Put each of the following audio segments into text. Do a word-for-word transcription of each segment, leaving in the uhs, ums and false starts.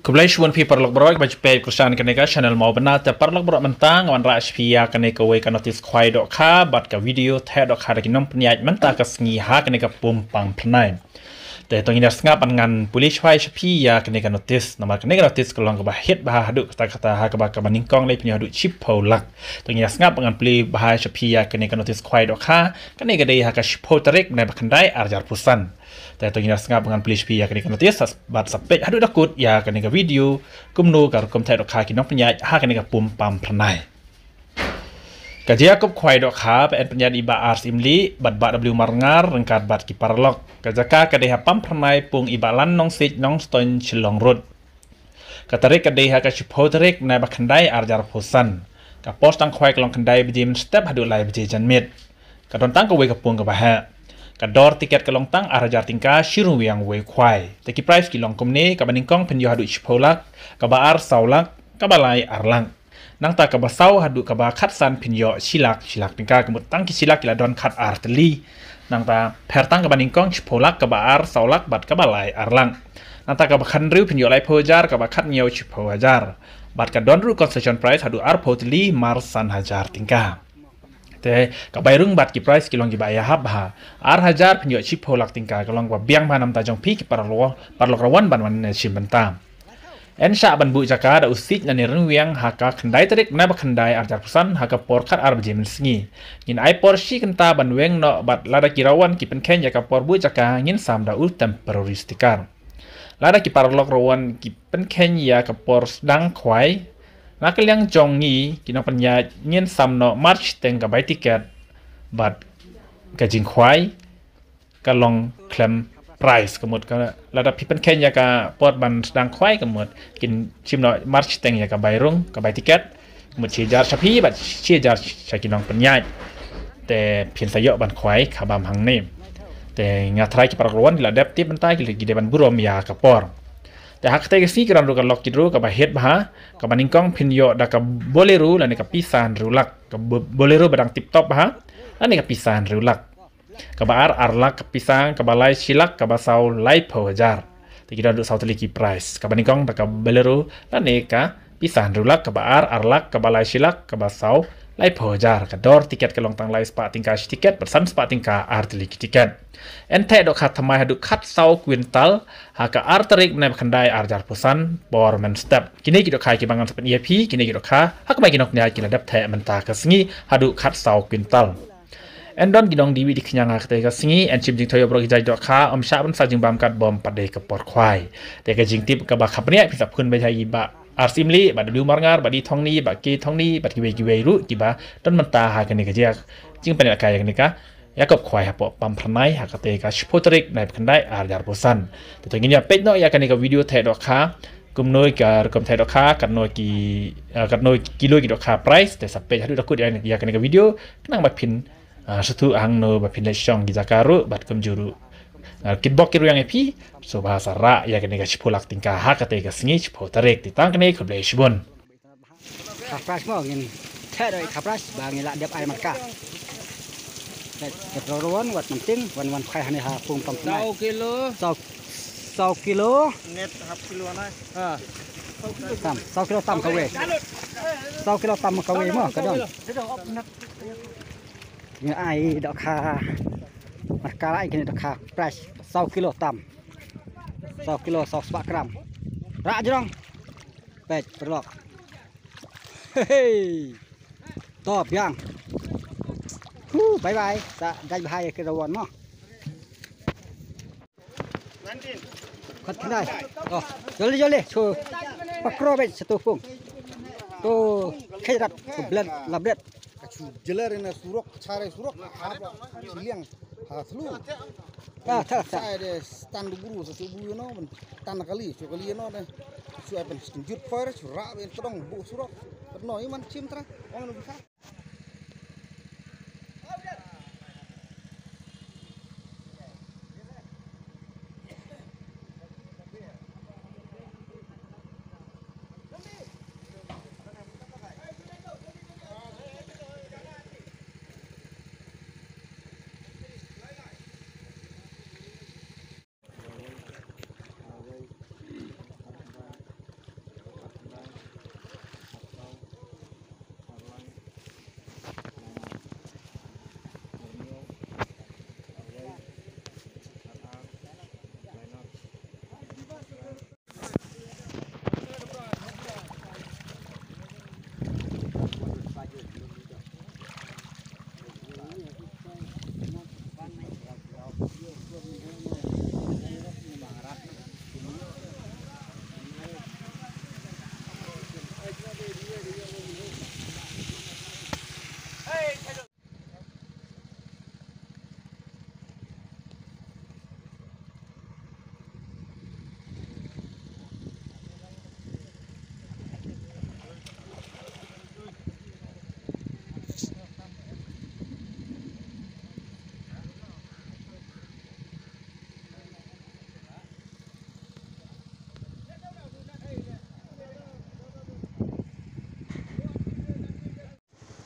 Khublei shibun phi paralok baroh kiba ju peit kyrshan kane ka channel Mawbynna. Te paralok baroh, mynta nga wanrah sha phi ïa kane kawei ka notice khwai dohkha bad ka video theh dohkha da ki nongpynïaid mynta ka sngi ha kane ka pung Pamphyrnai. Te to ngin ïa sngap ban ngan pule shwa sha phi ïa kane ka notice. Namar kane ka notice ka long kaba hit bha haduh katta katta, ha kaba ka banyngkong lei pynïoh haduh shiphew lak. To ngin ïa sngap ban ngan pule bha sha phi ïa kane ka notice khwai dohkha. Kane ka dei ha ka shiphew tarik bnai ba khyndai, ar hajar arphew san. Te to ngin ïa sngap ban ngan pule sha phi ïa kane ka notice, bad sa peit haduh da kut ïa kane ka video, kumno ka rukom theh dohkha ki nongpynïaid ha kane ka pung Pamphyrnai. Ka jia kup khwai dohkha ba yn pynïaid i Bah R Syiemlieh bad Bah W Marngar ryngkat bad ki paralok. Ka jaka ka dei ha Pamphyrnai, pung i Bah Lan Nongsiej, Nongstoiñ, Shillong Road. Ka tarik ka dei ha ka shiphew tarik bnai ba khyndai, ar hajar arphew san. Ka por sdang khwai ka long khyndai baje mynstep haduh lai baje janmiet. Ka don tang kawei ka pung kaba heh. Ka dor tiket ka long tang ar hajar tyngka, shi ryngwiang wei khwai. Te ki price ki long kumne: ka banyngkong pynïoh haduh shiphew lak, kaba ar saw lak, kaba lai ar lak. Nangta kaba saw haduh kaba khatsan pynïoh shi lak, shi lak tyngka, ka mut tang ki shi lak ki la don khatar tylli. Nangta pher tang ka banyngkong shiphew lak, kaba ar saw lak bad kaba lai ar lak. Nangta kaba khathynriew pynïoh laiphew hajar, kaba khathynñiew shiphew hajar. Bad ka don ruh consolation prize haduh arphew tylli, mar san hajar tyngka. Te ka bai rung bad ki prize ki long kiba ïahap bha. Ar hajar pynïoh shiphew lak tyngka, ka long kaba biang bha namar jong phi ki paralok, paralok ba wan ban wan shim bynta. Yn shah ban buh jaka da u siej lane ryngwiang ha ka khyndai tarik bnai ba khyndai, ar hajar arphew san, ha ka por khatar baje mynsngi. Ngin ai por shi kynta ban weng noh, bad lada ki rawan ki pynkheiñ ïa ka por buh jaka, ngin sam da u temporary sticker. Lada ki paralok rawan ki pynkheiñ ïa ka por sdang khwai, na ka liang jong ngi ki nongpynïaid ngin sam noh mar shiteng ka bai tiket bad ka jingkhwai ka long khlem prize, ka mut ka lada phi pynkheiñ ïa ka por ban sdang khwai, ka mut kin shim noh mar shiteng ïa ka bai rung, ka bai tiket, ka mut shi hajar sha phi bad shi hajar sha ki nongpynïaid. Te phin sa ïoh ban khwai khabam hangne. Te nga tharai ki paralok rawan ki la dep tip bynta, ki dei ban burom ïa ka por. Te ha katei ka sngi ka don ruh ka lucky draw kaba hit bha, ka banyngkong phin ïoh da ka Bolero lane ka pisa hynriew lak, ka Bo-, Bolero ba dang tip top bha, lane ka pisa hynriew lak. Kaba ar ar lak ka pisa, kaba lai shi lak, kaba saw laiphew hajar. Te ki don ruh saw tylli ki prize. Ka banyngkong da ka Bolero lane ka pisa hynriew lak, kaba ar ar lak, kaba lai shi lak, kaba saw laiphew hajar. Ka dor tiket ka long tang lai spah tyngka shi tiket bad san spah tyngka ar tylli ki tiket. Yn theh dohkha thymmai haduh khatsaw kwintal ha ka ar tarik bnai ba khyndai, ar hajar arphew san, por mynstep. Kine ki dohkha kiba ngan sa pyni ïa phi, kine ki dohkha ha kaba ki nongpynïaid ki la dep theh mynta ka sngi haduh khatsaw kwintal. Yn don ki nongdie wieh die khñiang ha katei ka sngi, yn shim jingthoh ïa baroh ki jait dohkha, ym shah ban sah jingbam katba ym pat dei ka por khwai. Te ka jingtip kaba khapniah phin sa phone beit ha i Bah R Syiemlieh, Bah W Marngar, Bah D Thongni, Bah K Thongni bad kiwei kiwei ruh kiba don mynta ha kane ka jia jingpynïaid ïa kane ka ïa kup khwai hapoh Pamphyrnai ha katei ka shiphew tarik bnai ba khyndai, ar hajar arphew san. Te to ngin ïa peit noh ïa kane ka video theh dohkha, kumno ka rukom theh dohkha, katno ki, eh, katno ki kilo ki dohkha prize. Te sa peit haduh da kut ïa, ïa kane ka video, khnang ba phin, ah, sngewthuh hangno ba phin leit shong ki jaka ruh bad kumjuh ruh, ah, kitbok ki rwiang ïa phi. Sngewbha sa rah ïa kane ka shiphew lak tyngka ha katei ka sngi shiphew tarik. Te tang kane, khublei shibun. Ka prize mo ngin theh da ka prize ba ngin lah dep ai marka. Te, te paralok wan wat mynta, wan wan khwai hangne ha pung Pamphyrnai. Saw kilo. Saw, saw kilo. Net half kilo na. Ha. Tam, saw kilo tam kawei. Saw kilo tam kawei mo ka don. Ngin ai dohkha marka, ai kine dohkha prize. Saw kilo tam. Saw kilo saw spah gram. Rah jrong. Peit paralok. Hei. To biang. Hu, bye bye. Sa dai bha ïa ki rawan mo. Khat khyndai. To, jolly jolly. Shu pakro beit satu pung. To, kheirat, shu blend, la blend. Ka shu jeler ina surok, chare surok, ha, siliang, ha, thlu. Ta, ta, ta. Sa de stand buru, sa shu buru no, ben tan kali, shu kali no de. Shu ai ben skin jut fire, shu ra ben tdong bu surok. No, iman chim tra, ong no bisa.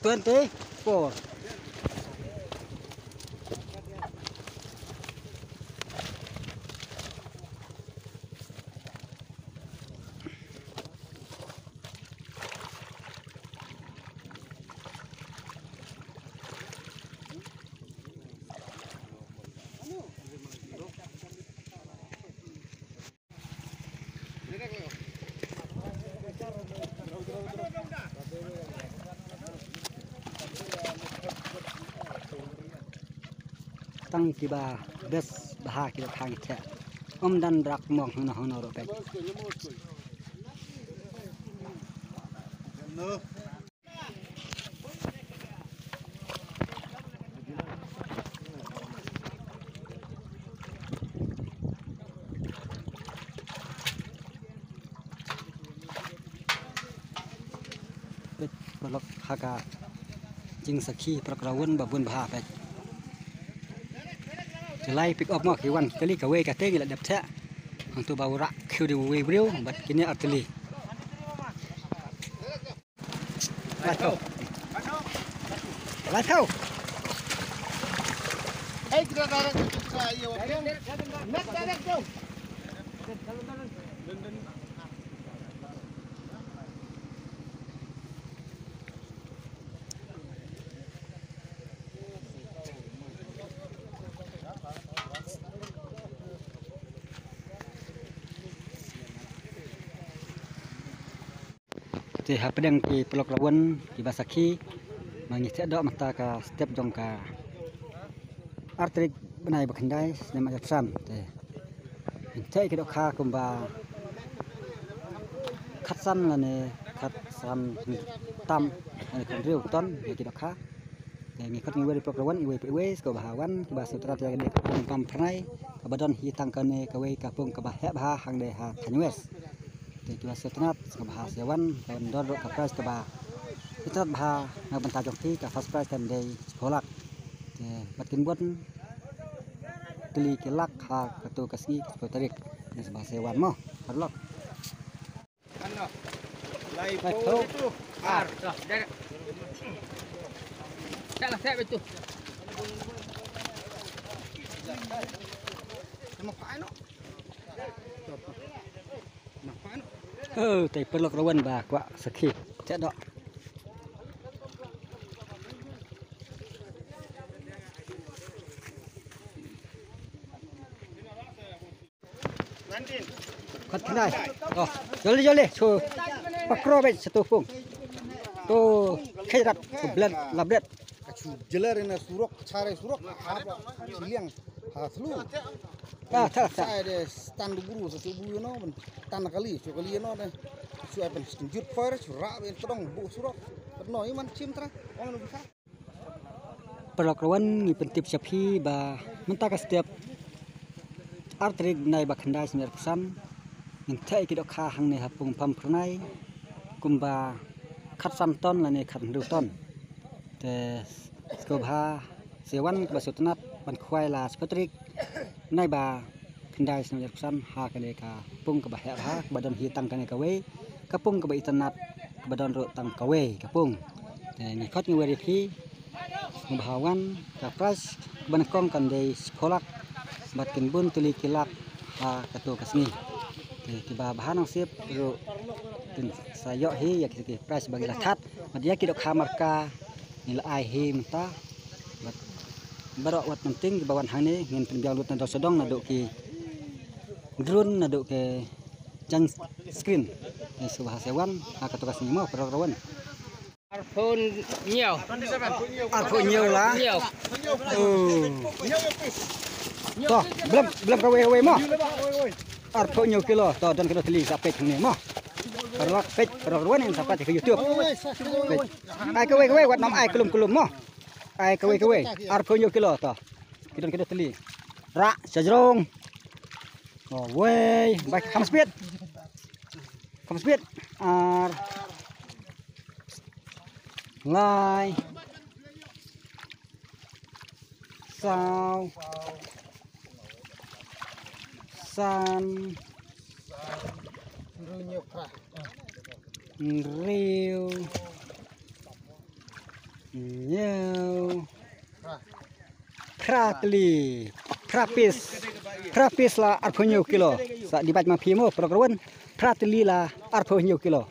Twenty-four. Tang kiba best bha ki dohkha ngi theh. Ym don rak mong hangno hangno ruh peit. Peit, paralok, ha ka jingsakhi paralok, rawan ba bun bha peit. Te lai pick up mo ki wan kali kawei kata ngi la dep theh. Hangto ba u rah khiew da uwei u briew bad kine artylli. Lai thaw. Lai thaw. Te hapdeng ki paralok, rawan kiba sakhi, ma ngi theh doh mynta ka step jong ka ar tarik bnai ba khyndai snem arhajar arphew san. Te ngin theh ki dohkha kumba khatsan lane khatsan tam lane khathynriew ton ïa ki dohkha. Te ngi khot ngi wer ïa ki paralok, rawan iwei pa iwei sngewbha wan kiba sngewtynnat ïa ka dei ka pung Pamphyrnai kaba don hi tang kane kawei ka pung kaba heh bha hangne ha Thaiñ West. Te kiba sngewtynnat sngewbha sa ïa wan, ka wan don ruh ka prize kaba itynnat bha na ka bynta jong phi, ka first prize kan dei shiphew lak. Te bad kin bun tylli ki lak ha kato ka sngi ka shiphew tarik. Te sngewbha sa ïa wan mo paralok. Lai phew. Ar. Oh, te paralok, rawan ba kwah sakhi. Theh doh. Khot khyndai. Oh, jolly jolly. Shu pakro beit satu pung. To khej rat, shu blet la blet. Ka shu jler ïa na surok, ka chare surok, ha ba shiliang, ha thlu. Ta ta ta. Sa de stand guru sa shu bu ïa no, ban tan kali, shu kali ïa no de. Shu ai ban jut fire, shu rah beit tdong bu surok. Tdong ïa man chim tra. Ong no bisa. Paralok, rawan ngi pyntip sha phi ba mynta ka step ar tarik bnai ba khyndai snem arphew san ngin theh ïa ki dohkha hangne ha pung Pamphyrnai kumba khatsan ton lane khathynriew ton. Te sngewbha sa ïa wan kiba sngewtynnat ban khwai la shiphew tarik bnai ba khyndai snem arphew san ha kane ka pung kaba heh bha kaba don hi tang kane kawei ka pung kaba itynnat kaba don ruh tang kawei ka pung. Te ngi khot ngi wer ïa phi sngewbha wan, ka prize kaba nyngkong kan dei shiphew lak bad kin bun tylli ki lak ha kato ka sngi. Te kiba bha nongship ruh kin sa ïoh hi ïa ki prize ba ngi la khot bad ïa ki dohkha marka ngi la ai hi mynta. Bad baroh wat mynta kiba wan hangne ngin pynbiang lut na dong sha dong naduh ki drone naduh ki jang screen. Ngi sngewbha sa wan ha kato ka sngi mo paralok, rawan. Arphew hynñiew. Arphew hynñiew la. Hynñiew. Oh. To, blem blem kawei kawei mo. Arphew hynñiew kilo. To, don kano tylli sa peit hangne mo. Paralok peit, paralok, rawan sa peit ha YouTube. Peit. Ai kawei kawei wat nam ai kulum kulum mo. Ai kawei kawei. Arphew hynñiew kilo to. Ki don kano tylli. Rah sha jrong. Kawei, bai kham speed. Kham speed. Ar. Lai. Saw. San. Hynriew. Ñiew. Phra tylli. Phra piece. Phra piece la arphew hynñiew kilo. Sa divide ma phi mo, para kyrwan. Phra tylli la arphew hynñiew kilo.